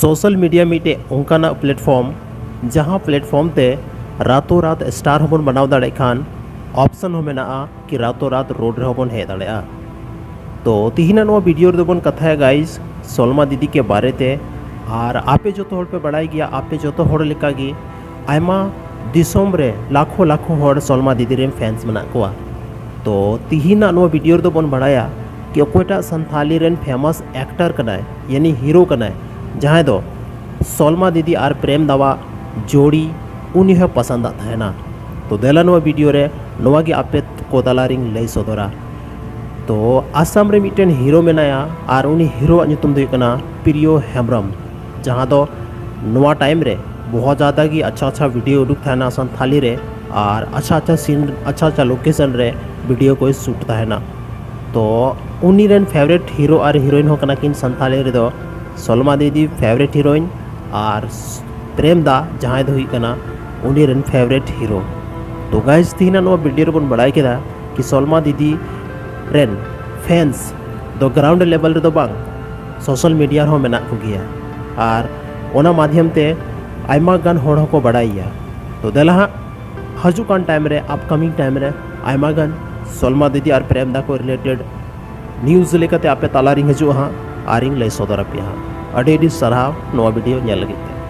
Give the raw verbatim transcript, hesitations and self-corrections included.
Social media ᱢᱤᱫᱴᱮᱡ ᱚᱱᱠᱟᱱᱟᱜ platform, ᱡᱟᱦᱟᱸ ᱯᱞᱮᱴᱯᱷᱚᱨᱢ ᱛᱮ ᱨᱟᱛᱳ ᱨᱟᱛ ᱥᱴᱟᱨ ᱦᱚᱸᱵᱚᱱ ᱵᱮᱱᱟᱣ ᱫᱟᱲᱮᱭᱟᱜ ᱠᱷᱟᱱ, ᱚᱯᱥᱚᱱ ᱦᱚᱸ ᱢᱮᱱᱟᱜᱼᱟ ᱠᱤ ᱨᱟᱛᱳ ᱨᱟᱛ ᱨᱳᱰ ᱨᱮᱦᱚᱸ ᱵᱚᱱ ᱦᱮᱡ ᱫᱟᱲᱮᱭᱟᱜᱼᱟ᱾ ᱛᱚ ᱛᱤᱦᱤᱧᱟᱜ ᱱᱚᱣᱟ ᱵᱷᱤᱰᱤᱭᱳ ᱨᱮᱫᱚ ᱵᱚᱱ ᱠᱟᱛᱷᱟᱭᱟ ᱜᱟᱭᱤᱥ, ᱥᱚᱞᱢᱟ ᱫᱤᱫᱤ ᱠᱮ ᱵᱟᱨᱮ ᱛᱮ᱾ ᱟᱨ ᱟᱯᱮ ᱡᱚᱛᱚ ᱦᱚᱲ ᱯᱮ ᱵᱟᱲᱟᱭ ᱜᱮᱭᱟ, ᱟᱯᱮ ᱡᱚᱛᱚ ᱦᱚᱲ ᱞᱮᱠᱟᱜᱮ ᱟᱭᱢᱟ ᱫᱤᱥᱚᱢ ᱨᱮ ᱞᱟᱠᱷᱚ ᱞᱟᱠᱷᱚ ᱦᱚᱲ ᱥᱚᱞᱢᱟ ᱫᱤᱫᱤ ᱨᱮᱱ ᱯᱷᱮᱱᱥ ᱢᱮᱱᱟᱜ ᱠᱚᱣᱟ᱾ ᱛᱚ ᱛᱤᱦᱤᱧᱟᱜ ᱱᱚᱣᱟ ᱵᱷᱤᱰᱤᱭᱳ ᱨᱮᱫᱚ ᱵᱚᱱ ᱵᱟᱲᱟᱭᱟ ᱠᱤ ᱚᱠᱚᱭᱴᱟᱜ ᱥᱟᱱᱛᱷᱟᱞᱤ ᱨᱮᱱ ᱯᱷᱮᱢᱟᱥ ᱮᱠᱴᱟᱨ ᱠᱟᱱᱟᱭ, ᱭᱟᱱᱤ ᱦᱤᱨᱳ ᱠᱟᱱᱟᱭ, ᱡᱟᱦᱟᱸᱭ ᱫᱚ ᱥᱚᱞᱢᱟ ᱫᱤᱫᱤ ᱟᱨ ᱯᱨᱮᱢ ᱫᱟᱣᱟᱜ ᱡᱳᱲᱤ ᱩᱱᱤ ᱦᱚᱸ ᱯᱟᱥᱟᱱᱫᱟᱜ ᱛᱟᱦᱮᱱᱟ᱾ ᱛᱚ ᱫᱮᱞᱟ ᱱᱚᱣᱟ ᱵᱷᱤᱰᱤᱭᱳ ᱨᱮ ᱱᱚᱣᱟ ᱜᱮ ᱟᱯᱮ ᱠᱚ ᱛᱟᱞᱟᱨᱤᱧ ᱞᱟᱹᱭ ᱥᱚᱫᱚᱨᱟ᱾ ᱛᱚ ᱟᱥᱟᱢ ᱨᱮ ᱢᱤᱫᱴᱮᱱ ᱦᱤᱨᱳ ᱢᱮᱱᱟᱭᱟ ᱟᱨ ᱩᱱᱤ ᱦᱤᱨᱳᱣᱟᱜ ᱧᱩᱛᱩᱢ ᱫᱚ ᱦᱩᱭᱩᱜ ᱠᱟᱱᱟ ᱯᱨᱤᱭᱳ ᱦᱮᱢᱵᱨᱚᱢ, ᱡᱟᱦᱟᱸ ᱫᱚ ᱱᱚᱣᱟ ᱴᱟᱭᱤᱢ ᱨᱮ ᱵᱚᱦᱚᱛ ᱡᱟᱫᱟ ᱜᱮ ᱟᱪᱪᱷᱟ ᱟᱪᱪᱷᱟ ᱵᱷᱤᱰᱤᱭᱳ ᱩᱰᱩᱠ ᱛᱟᱦᱮᱱᱟ ᱥᱟᱱᱛᱷᱟᱞᱤ ᱨᱮ, ᱟᱨ ᱟᱪᱪᱷᱟ ᱟᱪᱪᱷᱟ ᱥᱤᱱ, ᱟᱪᱪᱷᱟ ᱟᱪᱪᱷᱟ ᱞᱳᱠᱮᱥᱚᱱ ᱨᱮ ᱵᱷᱤᱰᱤᱭᱳ ᱠᱚᱭ ᱥᱩᱴ ᱛᱟᱦᱮᱱᱟ᱾ ᱛᱚ ᱩᱱᱤ ᱨᱮᱱ ᱯᱷᱮᱵᱟᱨᱮᱴ ᱦᱤᱨᱳ ᱟᱨ ᱦᱤᱨᱳᱭᱤᱱ ᱦᱚᱸ ᱠᱟᱱᱟ ᱠᱤᱱ ᱥᱟᱱᱛᱷᱟᱞᱤ ᱨᱮᱫᱚ ᱥᱚᱞᱢᱟ ᱫᱤᱫᱤ ᱯᱷᱮᱵᱟᱨᱮᱴ ᱦᱤᱨᱳᱭᱤᱱ ᱟᱨ ᱯᱨᱮᱢ ᱫᱟ ᱡᱟᱦᱟᱸᱭ ᱫᱚ ᱦᱩᱭᱩᱜ ᱠᱟᱱᱟ ᱩᱱᱤ ᱨᱮᱱ ᱯᱷᱮᱵᱟᱨᱮᱴ ᱦᱤᱨᱳ᱾ ᱛᱚ ᱜᱟᱭᱤᱥ, ᱛᱤᱦᱤᱧᱟᱜ ᱱᱚᱣᱟ ᱵᱷᱤᱰᱤᱭᱳ ᱨᱮᱵᱚᱱ ᱵᱟᱲᱟᱭ ᱠᱮᱫᱟ ᱠᱤ ᱥᱚᱞᱢᱟ ᱫᱤᱫᱤ ᱨᱮᱱ ᱯᱷᱮᱱᱥ ᱫᱚ ᱜᱨᱟᱣᱩᱱᱰ ᱞᱮᱵᱮᱞ ᱨᱮᱫᱚ ᱵᱟᱝ, ᱥᱳᱥᱟᱞ ᱢᱤᱰᱤᱭᱟ ᱨᱮᱦᱚᱸ ᱢᱮᱱᱟᱜ ᱠᱚᱜᱮᱭᱟ ᱟᱨ ᱚᱱᱟ ᱢᱟᱫᱷᱭᱚᱢ ᱛᱮ ᱟᱭᱢᱟ ᱜᱟᱱ ᱦᱚᱲ ᱦᱚᱸᱠᱚ ᱵᱟᱲᱟᱭᱮᱭᱟ᱾ ᱛᱚ ᱫᱮᱞᱟ ᱦᱟᱸᱜ, ᱦᱤᱡᱩᱜ ᱠᱟᱱ ᱴᱟᱭᱤᱢ ᱨᱮ, ᱟᱯᱠᱟᱢᱤᱝ ᱴᱟᱭᱤᱢ ᱨᱮ ᱟᱭᱢᱟ ᱜᱟᱱ ᱥᱚᱞᱢᱟ ᱫᱤᱫᱤ ᱟᱨ ᱯᱨᱮᱢ ᱫᱟ ᱠᱚ ᱨᱤᱞᱮᱴᱮᱰ ᱱᱤᱭᱩᱡᱽ ᱞᱮᱠᱟᱛᱮ ᱟᱯᱮ ᱛᱟᱞᱟᱨᱤᱧ ᱦᱤᱡᱩᱜᱼᱟ ᱦᱟᱸᱜ ᱟᱨᱤᱧ ᱞᱟᱹᱭ ᱥᱚᱫᱚᱨ ᱟᱯᱮᱭᱟ ᱦᱟᱸᱜ᱾ ᱟᱹᱰᱤ ᱟᱹᱰᱤ ᱥᱟᱨᱦᱟᱣ ᱱᱚᱣᱟ ᱵᱷᱤᱰᱤᱭᱳ ᱧᱮᱞ ᱞᱟᱹᱜᱤᱫ ᱛᱮ᱾